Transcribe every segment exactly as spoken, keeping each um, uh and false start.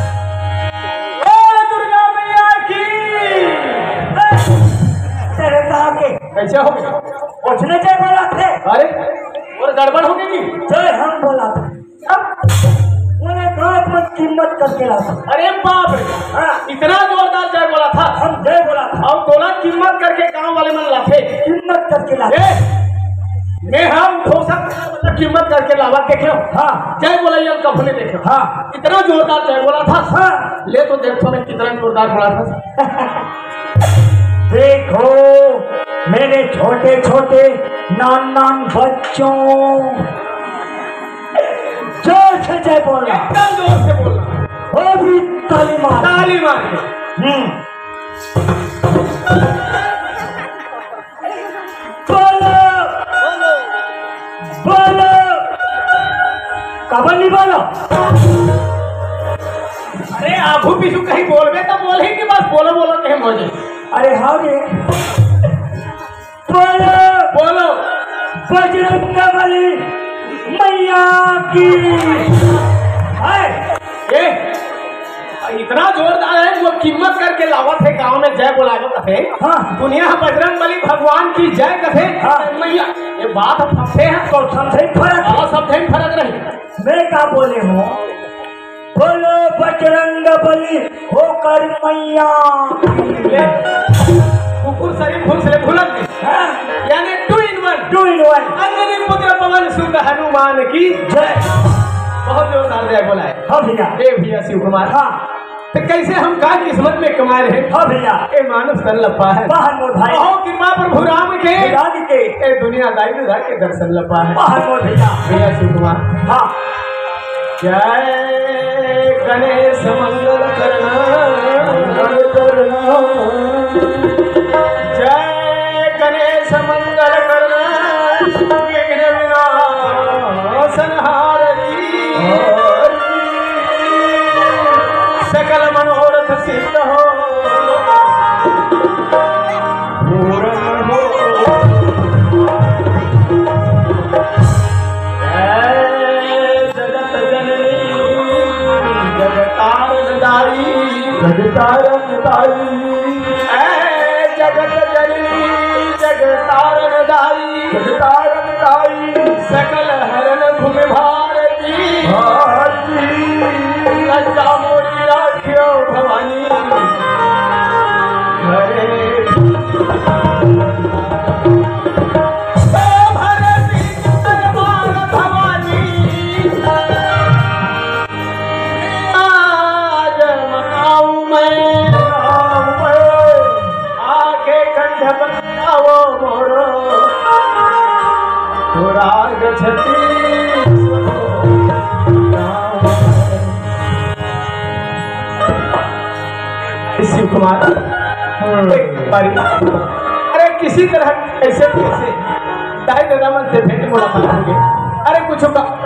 बोल दुर्गा मैया की। तेरे साहब के कैसे हो गया? उसने जय बोला थे। अरे, और गड़बड़ हो गई। जय हम बोला था। अब मैंने गांव में कीमत करके ला था। अरे बाप रे, हाँ। इतना जोरदार जय बोला था। हम जय बोला था। अब बोला कीमत करके गांव वाले मन लाथे। कीमत करके ला था। ए, मैं हम ठोसा मतलब कीमत करके लावा देखे हो। हाँ। जय बोला ये कब ने देखे हो। हाँ। इतना जोरदार जय बोला था। हाँ। ले तो देखो मैं कितना जोरदार बोला था। देखो मेरे छोटे छोटे नान नान बच्चों, जोर से जय बोलना। एकदम जोर से बोलना। वो भी ताली मार। ताली मार के। हम्म। बोलो, बोलो। काबर नहीं बोलो? अरे आगू पीछू कहीं बोलबे तो बोल ही कि बस बोलो बोलो कहीं बोले। अरे हाँ रे। बोलो, बोलो। बजरंग बली मैया की। है। ये इतना जोरदार है, वो कीमत करके लावत है गांव में जय बोलावत है। हाँ। दुनिया बजरंग बली भगवान की जय कथे। हाँ। मैया, ये बात हम समझे हैं। तो समझे फर्क। हाँ, समझे फर्क नहीं। मैं का बोले हूँ, बोलो बजरंग बली होकर मैया की। ले, कुकुर शरीफ घुस ले भुलक गई। हाँ। यानी two in one. Two in one. अग्नि पुत्र पवन सुत हनुमान की जय। बहुत जोरदार जय बोला है। हाँ भैया। ए भैया शिव कुमार। हाँ। तो कैसे हम का किस्मत में कमा रहे हैं? हाँ भैया। ए मानुष तन लपा है। वाह मोर भाई। बहुत कृपा प्रभु राम के। राम के। ए दुनिया दाई दुधा के दर्शन लपा है। वाह मोर भैया। भैया शिव कुमार। हाँ। जय गणेश मंगल करना। मंगल करना। जय गणेश मंगल करना। विघ्न विनाशन हारी। सकल मनोरथ सिद्ध हो। पूर्ण हो। जय जगत जननी जगतारण दाई। जगतारण दाई। जय छत्तीस। शिव कुमार, अरे किसी तरह, कैसे कैसे दाई ददा मन से भेंट मुलाकात हो गई। अरे कुछ का,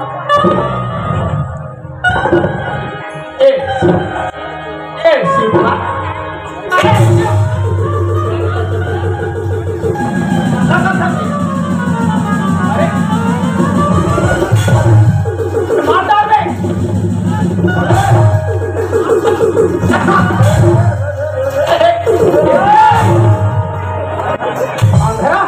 ए, ए शिव कुमार, अरे, मार डाल बे। अंधरा,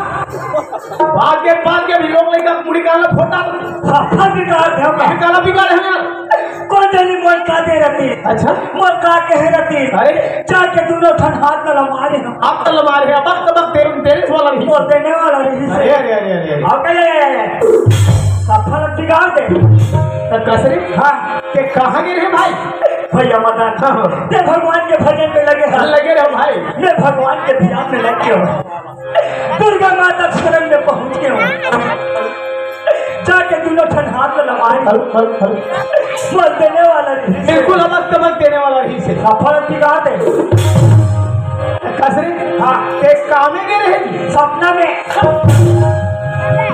भाग के, भाग के, भी लोग लेकर मुड़ी काला फोटा। सफा बिगाड़ दे हम। काला बिगाड़ है ना। कोन जनी मोर का दे रतिस। अच्छा। मोर का कहे रतिस। अरे। जाके दुनों ठन हाथ में लमारे हम। आप तो लमारे हैं, अब तो बक तेरे, तेरे वाला नहीं। मोर देने वाला नहीं। अरे, अरे, अरे, अरे, अरे। अब कहे, सफा बिगाड़ दे। तो कसरे? हाँ। के कहाँ गे रहे भाई? भैया मदन। हाँ, हाँ। ते भगवान के भजन में लगे हैं। लगे रहो भाई। मैं भगवान के ध्यान में लग गया हूँ। दुर्गा माता शरण में पहुंच गया हूँ। जाके दुनों ठन हाथ में लमाए। हल, हल, हल। मोर देने वाला नहीं। बिल्कुल अलग तमक देने वाला नहीं से। सफल बिगाड़ दे। कसरे? हाँ। ते कामे गे रहे? सपना में।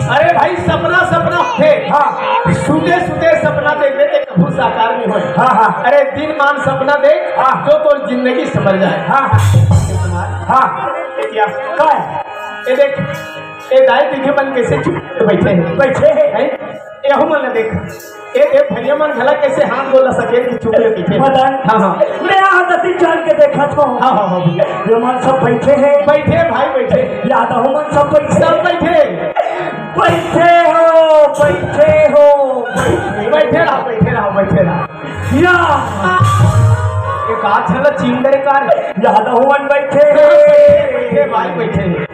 अरे भाई, सपना, सपना थे। हाँ। सुते सुते सपना देखबे ते कभू साकार नहीं होए। हाँ, हाँ। अरे दिनमान सपना देख, हाँ। जो तोर जिंदगी संवर जाए। हाँ। हाँ। क्या? का है? ये देख, ये दाई दीदी मन कैसे चुप बैठे हैं। बैठे हैं। हैं? एहू मन ला देख। ए, ए भैया मन घला कैसे हाथ गोला सकेल के चुप ले बैठे। मदन, हाँ, हाँ। मैं यहाँ नदी जान के देखा था। हाँ, हाँ, हाँ, भैया। ये मन सब बैठे हैं। बैठे भाई, बैठे। यादव मन सब बैठे। सब बैठे। बैठे हो, बैठे हो, बैठे। बैठे रहो, बैठे रहो, बैठे रहो। या। एक हाथ चला चीन करे कार। यादव मन बैठे। बैठे भाई, बैठे।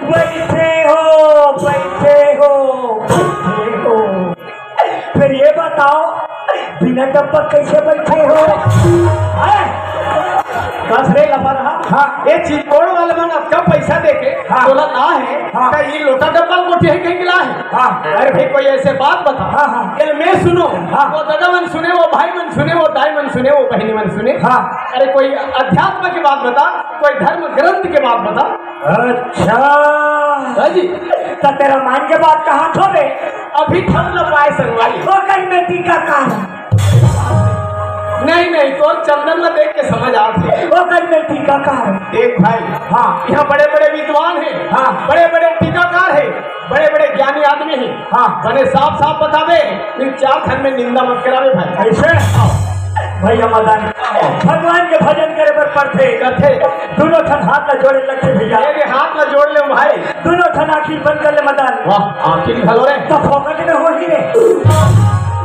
बैठे हो, बैठे हो, बैठे हो। फिर ये बताओ, बिना डब्बा कैसे बैठे हो? हैं? कस रे लफड़ा। हाँ। ये चिचोड़ वाले मन अतका पैसा देके हाँ। बोला ना है, हाँ। तो ये लोटा डब्बा गोटी है कहीं गिला है? हाँ। अरे भाई, कोई ऐसे बात बता। हाँ, हाँ। ये मैं सुनो, हाँ। वो दादा मन सुने, वो भाई मन सुने, वो दाई मन सुने, वो बहनी मन सुने। हाँ। अरे कोई अध्यात्म की बात बता, कोई धर्म ग्रंथ की बात बता। अच्छा। हाँ जी। तो तेरा मान के बात कहाँ थो बे? अभी थम न पाए संगवारी। वो कहीं में टीका कहाँ? नहीं, नहीं, तो चंदन में देख के समझ आत हे। वो कहीं में टीका कहाँ? देख भाई, हाँ। यहाँ बड़े-बड़े विद्वान हैं, हाँ। बड़े-बड़े टीकाकार हैं, बड़े-बड़े ज्ञानी आदमी हैं। हाँ। बने साफ-साफ बतावे, इन चार खंड में निंदा मत करावे भाई। ऐसे? हाँ। भैया मदन, भगवान के भजन करे बर पड़थे। करथे। दुनों ठन हाथ ला जोड़े लगथे भैया। ये, ये हाथ ला जोड़ ले भाई। दुनों ठन आँखी बंद कर ले मदन। वाह, आँखी घलो रे। तो फोकट में होही रे।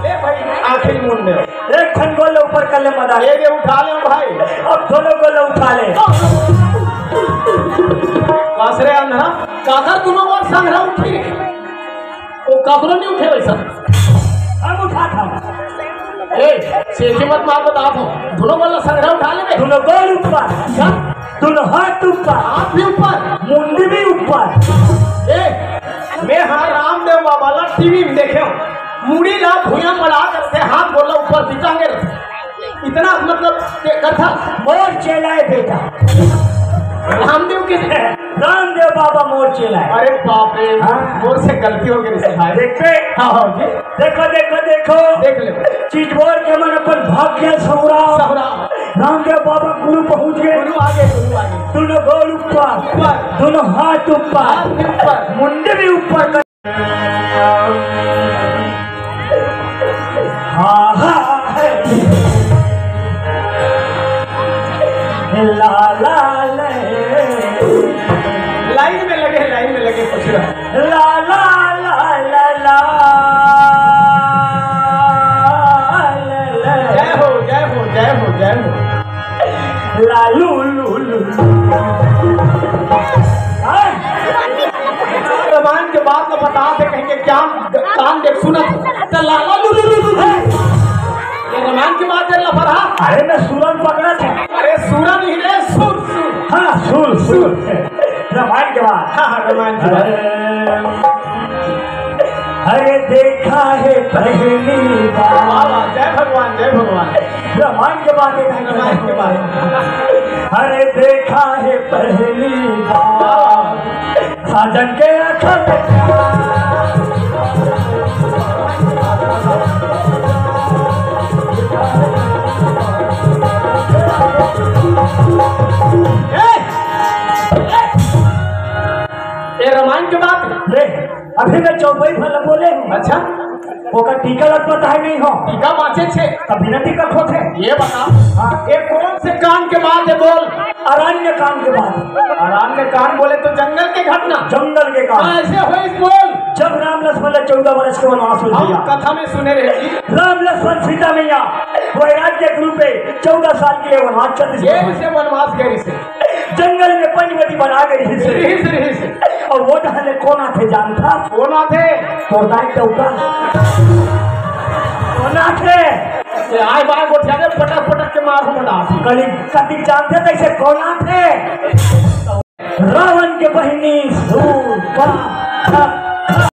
ले भाई, आँखी मूंद ले। एक ठन गोड़ ला ऊपर कर ले मदन। ये, ये उठा ले भाई। अब दोनों गोड़ ला उठा ले। कास रे अंधरा, काकर दुनों गोड़ संघरा उठी रे। वो ककरो नहीं उठे वैसा। हम उठा था। ए, सेठी मत मार, बता दो। दोनों वाला संघरा उठा ले बे। दोनों गोड़ ऊपर। क्या? दोनों हाथ ऊपर। हाथ भी ऊपर। मुंडी भी ऊपर। ए, मैं हाँ रामदेव बाबा ला टीवी में देखे हूँ। मुड़ी ला भुइयां मड़ा करके हाथ गोड़ ला ऊपर दिखाएंगे। इतना मतलब के कथा। मोर चेला है बेटा। रामदेव के रामदेव बाबा मोर चेला है। अरे बाप रे, हाँ। मोर से गलती हो गई रे भाई। देखते? हाँ, हाँ, जी। देखो, देखो, देखो। देख ले। चितबोर के मन अपन भाग्य सहुरा। सहुरा। रामदेव बाबा गुरु पहुँच गए। गुरु आ गए, गुरु आ गए। दोनों गोड़ ऊपर। ऊपर। दोनों हाथ ऊपर। हाथ ऊपर। मुंडी भी ऊपर कर। हाँ, हाँ, है। ला, ला, ले। लाइन में लगे, लाइन में लगे, पूछ रहा। ला, ला, ला, ला, ला, ला, ला। जय हो, जय हो, जय हो, जय हो। लालू लू लू। हाँ? भगवान के बात में बता दे, कहीं के क्या कान देख सुनत, तो लाला लू लू लू लू है। ये भगवान की बात है, लफड़ा। अरे, मैं सुरन पकड़ा था। अरे, सुरन ही रे, सुर, सुर। हाँ, सुर, सुर। रामायण के बाद। हाँ, हाँ, रामायण के बाद। अरे। अरे देखा है पहली बार। वाह, वाह, जय भगवान, जय भगवान। रामायण के बाद देखा है। रामायण के बाद। अरे देखा है पहली बार। साजन के आंखों में प्यार। ए, ए, ए, रामायण के बाद। ले, अभी मैं चौपाई भर बोले हूँ। अच्छा। ओकर टीका लगता है नहीं हो। टीका बाँचे छे। तब बिना टीका खोथे। ये बता। हाँ। ये कौन से कांड के बाद है बोल? अरण्य कांड के बाद। अरण्य कांड बोले तो जंगल के घटना। जंगल के कांड। हाँ, ऐसे होइस बोल। जब राम लक्ष्मण ने चौदह वर्ष के वनवास हो हम दिया। कथा में सुने रहे जी। राम लक्ष्मण सीता मैया वैराग्य के रूप में चौदह साल के लिए वनवास चल ये इसे वनवास गए इसे। जंगल में पंचवटी बना गई थी से। रही से, रही से। और वो डहले कोन आथे जानथा? कोन आथे? तोर दाई चौका। कोन आथे? ये आय बाय गोठिया दे, पटक पटक के मार हम डाल। कली कति जानथे तैसे कोन आथे? रावण के बहिनी सूर्पनखा।